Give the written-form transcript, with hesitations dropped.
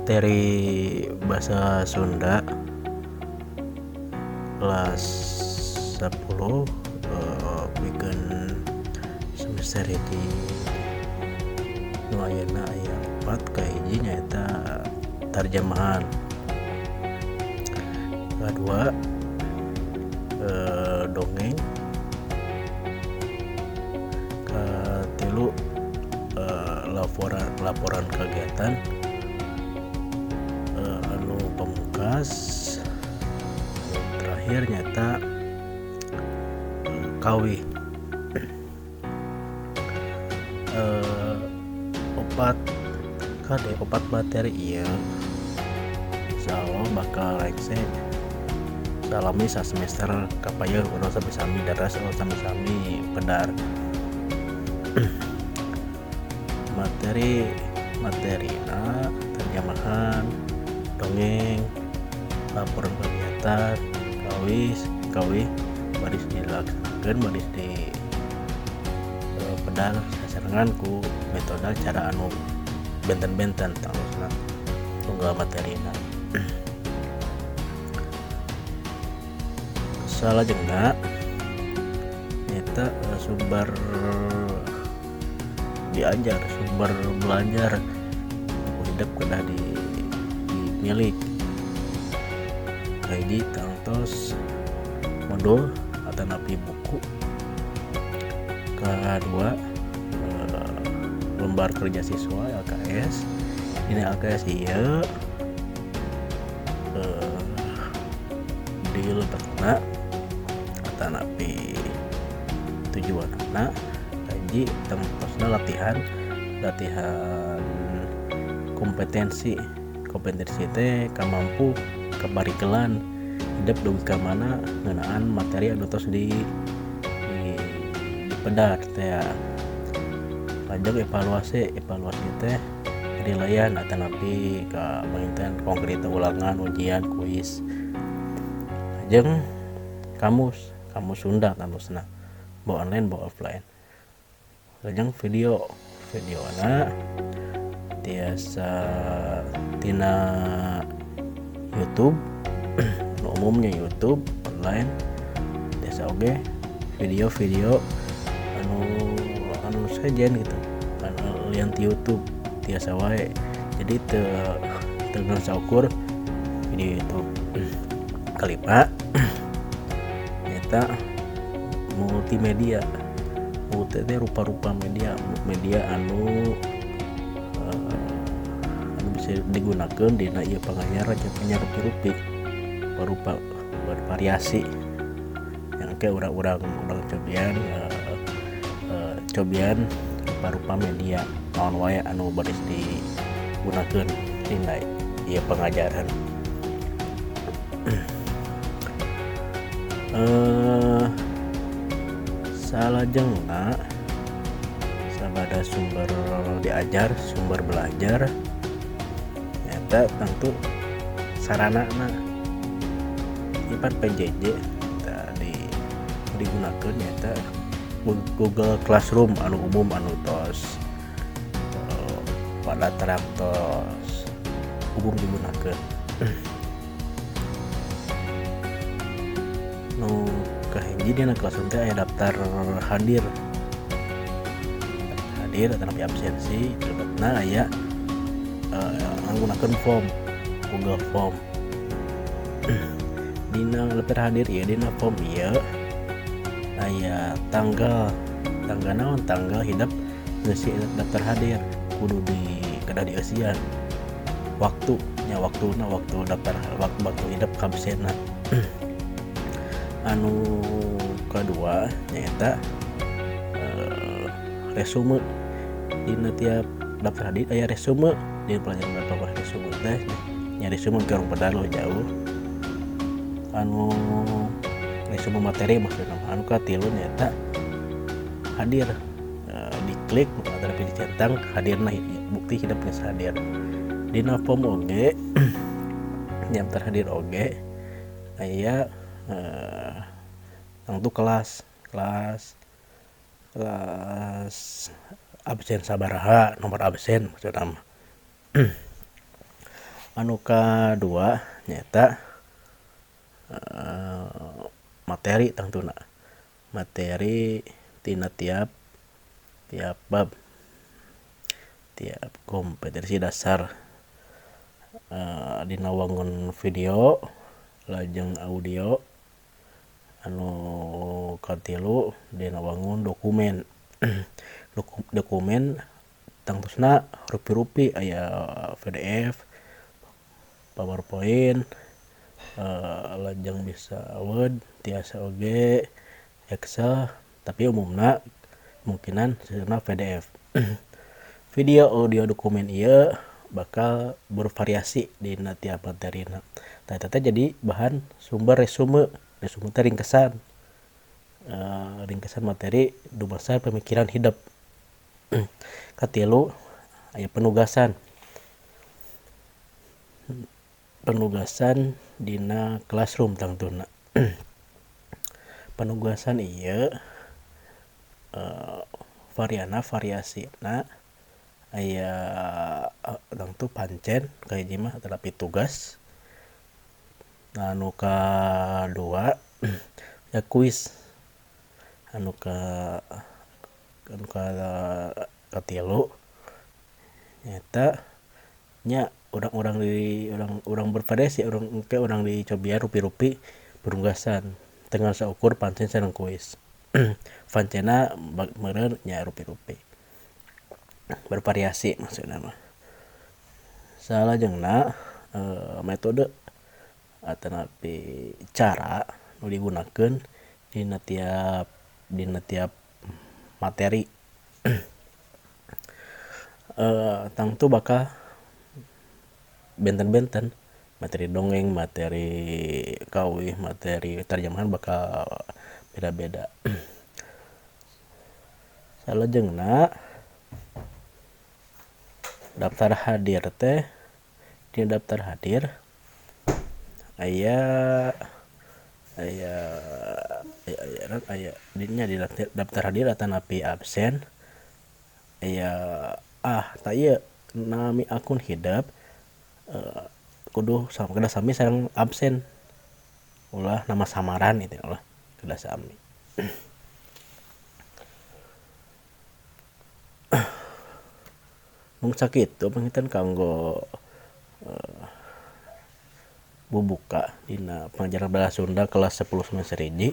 Materi bahasa Sunda kelas 10 pikeun semester hiji nu ayeuna aya opat. Kahiji nyaeta tarjemahan, kadua dongeng, katilu laporan kegiatan, anu pamungkas terakhir nyaeta kawih. Opat kade opat materi ieu insyaallah bakal rengse salami sasemester kapayun, urang sami-sami daras, urang sami-sami pedar. Materi materina terjemahan, dongeng, laporan kegiatan, kawis kawih baris dilaksanakeun, baris di pedar sasarengan ku metode cara anu benten-benten tangtosna unggal materina. Salajengna nyaeta sumber diajar, sumber belajar hidep kedah dimilik. Kahiji tangtos modul atanapi buku, kadua lembar kerja siswa LKS. Dina LKS ieu dilebetna atanapi tujuanana kahiji tangtosna latihan latihan kompetensi. Kompetensi teh kamampu kabarikelan hidep dugi ka mana ngeunaan materi anu tos di dipedar teh. Lajeng evaluasi. Evaluasi teh penilaian atanapi ka panginten konkret ulangan, ujian, kuis. Lajeng kamus, kamus Sunda tangtosna, boh online boh offline. Lajeng video, videona tiasa tina YouTube, nu umumnya YouTube online, tiasa oge video-video anu anu sejen gitu, anu lian ti YouTube tiasa wae. Jadi teu teu ngan saukur video YouTube. Kalima nyaeta multimedia. Multi teh rupa-rupa media, media anu anu bisa digunakeun dina ieu pangajaran nya, rupi-rupi, rupa bervariasi yang ke urang-urang urang cobian cobian rupa-rupa media naon wae anu baris digunakeun dina ieu pangajaran. Salajengna sabada sumber diajar, sumber belajar nyaeta tangtu saranana. Ieu pan PJJ tadi digunakeun nyaeta Google Classroom anu umum, anu tos pada terang, tos umum digunakeun. Nu kahiji dina Classroom teh aya daftar hadir, hadir atanapi absensi. Lebetna aya nggunakeun form, Google Form. Dina daftar hadir ieu, dina form ieu aya tanggal, tanggal naon, tanggal hidep ngeusi daftar hadir kudu di kedah dieusian, waktu nya, waktuna, waktu daftar, waktu waktu hidep absenna. Anu kadua nyaeta resume. Dina tiap daftar hadir aya resume. Di pelajaran berapa resume teh nya, resume ke urang pedar jauh anu resume materi maksudna. Anu katilu nyaeta hadir, diklik atanapi dicentang hadirna, bukti hidep geus hadir. Dina form oge, daftar hadir oge aya tangtu kelas kelas kelas absen sabaraha, nomor absen maksudna mah. Anu kadua nyaeta materi tangtuna, materi tina tiap tiap bab, tiap kompetensi dasar dina wangun video lajeng audio, anu katilu dina wangun dokumen. Dokumen tangtosna rupi-rupi aya PDF, powerpoint, lajeng bisa word tiasa oge excel, tapi umumna mungkinan seueurna PDF. Video audio dokumen ieu bakal bervariasi dina tiap materina, tah eta teh jadi bahan sumber resume. Resume teh ringkesan, ringkesan materi dumasar pamikiran hidep. Katilu, aya penugasan, penugasan dina classroom tangtuna. Penugasan ieu varianna variasina aya tangtu pancen kahiji mah atanapi tugas, anu kadua aya kuis, anu katilu nyaeta nya urang-urang di urang bervariasi urang engke urang dicobian rupi-rupi penugasan teu ngan saukur pancen sareng kuis. Pancenna meureun nya rupi-rupi bervariasi maksudna mah. Salajengna, metode atanapi cara nu digunakeun dina tiap materi. Tangtu bakal benten-benten materi dongeng, materi kawih, materi terjemahan bakal beda-beda. Salajengna, daftar hadir teh, dina daftar hadir aya aya aya aya naon aya nya di daftar hadir atanapi absen aya. Ah, tah ieu nami akun hidep kudu kedah sami sareng absen, ulah nama samaran gitu, ulah, kedah sami. Mung sakitu panginten kanggo bubuka dina pangajaran bahasa Sunda kelas 10 semester 1.